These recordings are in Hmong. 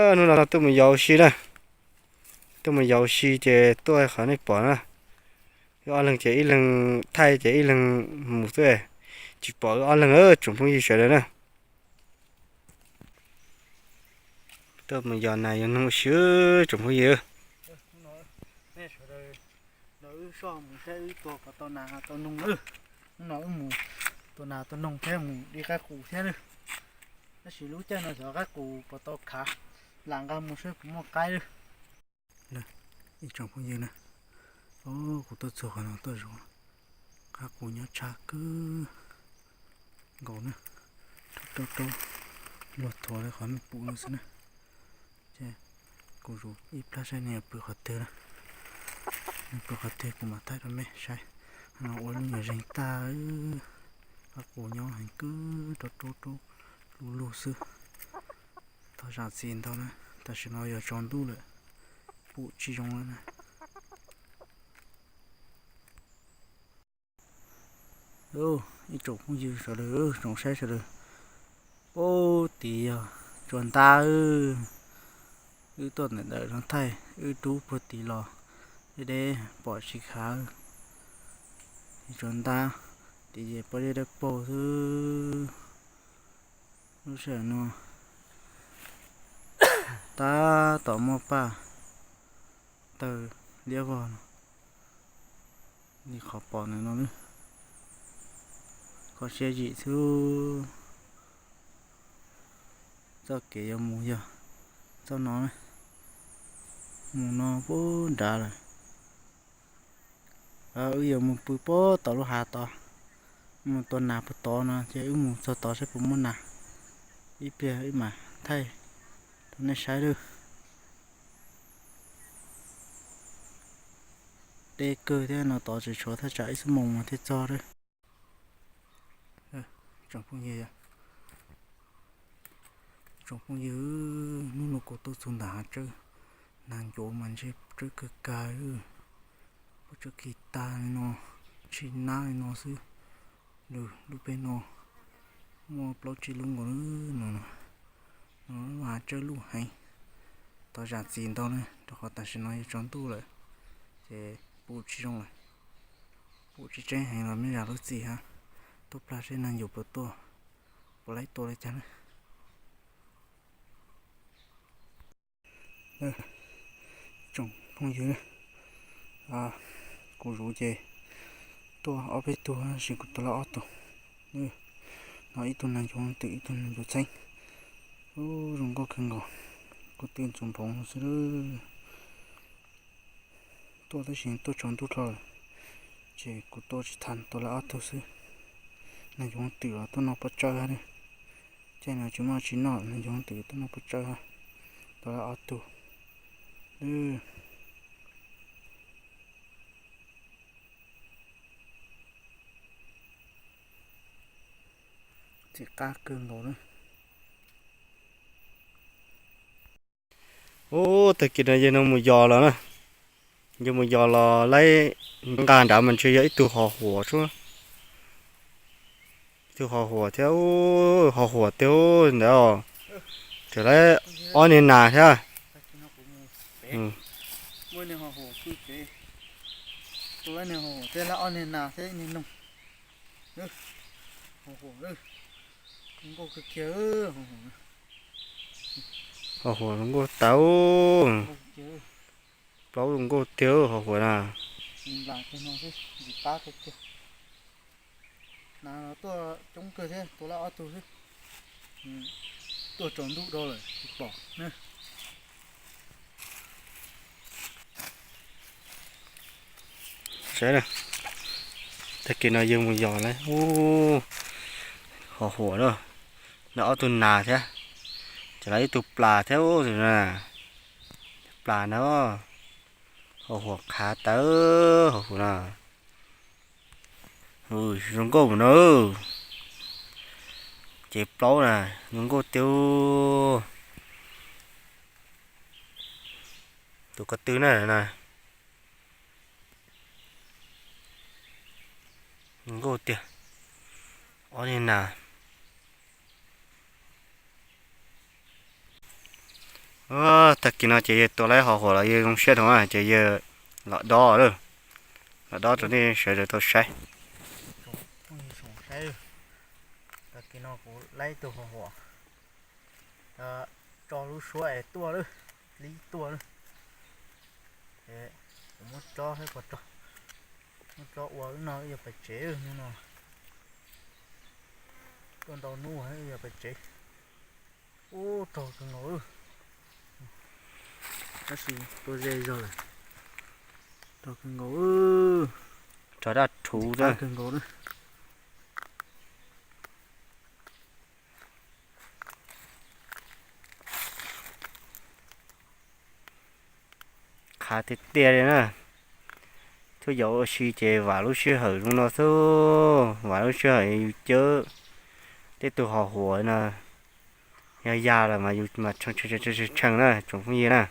Hnub no tuaj mus yos ua si na, tuaj mus yos ua si ces tuaj qhov nej pom na. Wb ob leeg ces ib leeg thaij ces ib leeg mus xwb, tsis pom wb ob leeg tsoom phooj ywg sawv daws na. Tuaj mus yos nas yos noog ua si tsoom phooj ywg. Wb soj mus saib wb tua puas tau nas tau noog lawm. Hnub no wb mus tua nas tua noog thiab mus de qaib qus thiab lawm. Tab sis lub caij no xyov qaib qus puas tau khav, lam nqa mus saib puas muaj qaib lawm. Ib tsoom phooj ywg na, kuv tuaj txog qhov no tuaj zov qaib qus nyob tshaj kawg nkaus na, rau rau luag thuav li qhov nej pum no xwb na. Ces kuv zov ib plab saib nws pw qhov twg na, nws pw qhov twg kuv mam thaij rau nej saib. No ua lub nyuam zeeg tag, qaib qus nyob heev kawg rau rau rau lug lug xwb. Thov zam txim ntau na, tam sim no yog tsaus ntuj lawm, pum tsis zoo lawm na. Ib tsoom phooj ywg sawv daws, tsoom saib sawv daws, puag tid yog tsuas ntab, wb tuaj ntawm ntawm no thaij wb rub puag tid los deb deb pom tsis khav. Tsuas ntab, tid ces pob zeb dawb paug xwb. Lub sij hawm no tab tom muaj paj taw liab vog no, li qhov pom ntawm no, kho siab zim xwb. Txoj kev yuav mus yog txoj no, mus no puag nrad lawm. Wb yuav mus pw puag tom lub hav tod, mus tua nas puag tod no ces wb mus txog tod saib puas muaj nas, ib pliag wb mam thaij rau nej saib lawm. Deb kawg thiab no, tod tseem tshuav thaj tsam ib xuab moos mas thiaj txog lawm. Tsoom phooj ywg, tsoom phooj ywg, hnub no kuv tuaj txog ntawm hav tsawb, nas ncuav mas ntshe tsawb kawg kawg, puab tsawb kis tag li no, tshis nab li no xwb. Lub peb no muaj plaub tsib lub nkaus no, no hav tsawb luj heev. Thov zam txim ntau na, rau qhov tam sim no yuav tsaus ntuj lawm, ces pum tsis zoo lawm, pum tsis tseeb heev los me zam lub txim hab. Tuaj plag seb nas ncuav puas tuaj, puas laib tua li cas na. Tsoom phooj ywg, kuv zuv ces tuaj ob peb tug, tab sis kuv tua lawm ob tug. No ib tug nas ncuav twm, ib tug nas ncuav txheeb. Ub, zoo nkauj kawg nkaus, kuv twm ntxuav nphoov xwb. Tuaj tab sis tuaj tsaus ntuj dhau lawm, ces kuv tua tsis tau, tua lawm ob tug xwb. Nas ncuav twm los tuaj noj pob tsawb hab. Caij no tsis muaj tsi noj, nas ncuav twm tuaj noj pob tsawb hab. Tua lawm ob tug. Txiv qab kawg nkaus na. Ub, tag kis no yawg no mus yos los na. Yawg mus yos los laib, nqa nrad mas ntshe yog ib tug hos huam sub. Ib tug hos huam thiab, hos huam tiag ntawd. Tseem laib ob niag nas thiab. Hos huam zoo nkauj tag. Plaub zoo nkauj tiag hos huam na. Nas tuaj coob kawg thiab, tua lawm ob tug xwb. Tuaj tsaus ntuj dhau lawm tsis pom. Saib na, tag kis no yawg mus yos lawm, hos huam na, lawm ob tug nas thiab, tseem laib ib tug plas thiab, plas na, hos huam qhav tawv hos huam na. Zoo nkauj mus na, ces plaub na, zoo nkauj tiag. Tus ko tw na na, zoo nkauj tiag. Ob niag nas. Tag kis no ces yawg tua laib ho huam los yawg zoo siab dhau na, ces yawg los dob lawm, los dob rau nej sawv daws tau saib. Tag kis no kuv laib tus ho huam, tso lub suab es tuaj lawm, lib tuaj lawm. Ces kuv muab tsob thiab ko, muab tsob ua lub no wb yuav pais tsev hnub no. Tuaj ntau hnub wb yuav pais tsev. Ub, rog kawg nkaus, tab sis tua ze zog lawm. Rog kawg nkaus, rog daj rhuv kawg nkaus. Qhav tiag tiag li na. Tub yau ua si ces vam lub sij hawm zoo no xwb, vam lub sij hawm yus cawb tej tug ho huam no. Yog yag lawm mas yus mas tshee tshee na tsoom phooj ywg na.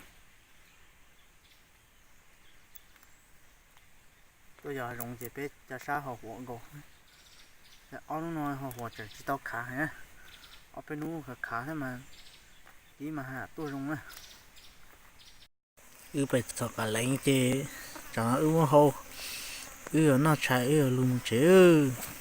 Tuaj yog zoov ces peb ca sab ho huam nkaus. Ob hnub no ho huam tseem tsis tau khav heev, ob peb hnub khav khav thiab mas tib mas ha tuaj zoo na. Wb pais txhom qas leev ces tsam no wb muab hau, wb yuav noj tshais wb yuav lug mus tsev.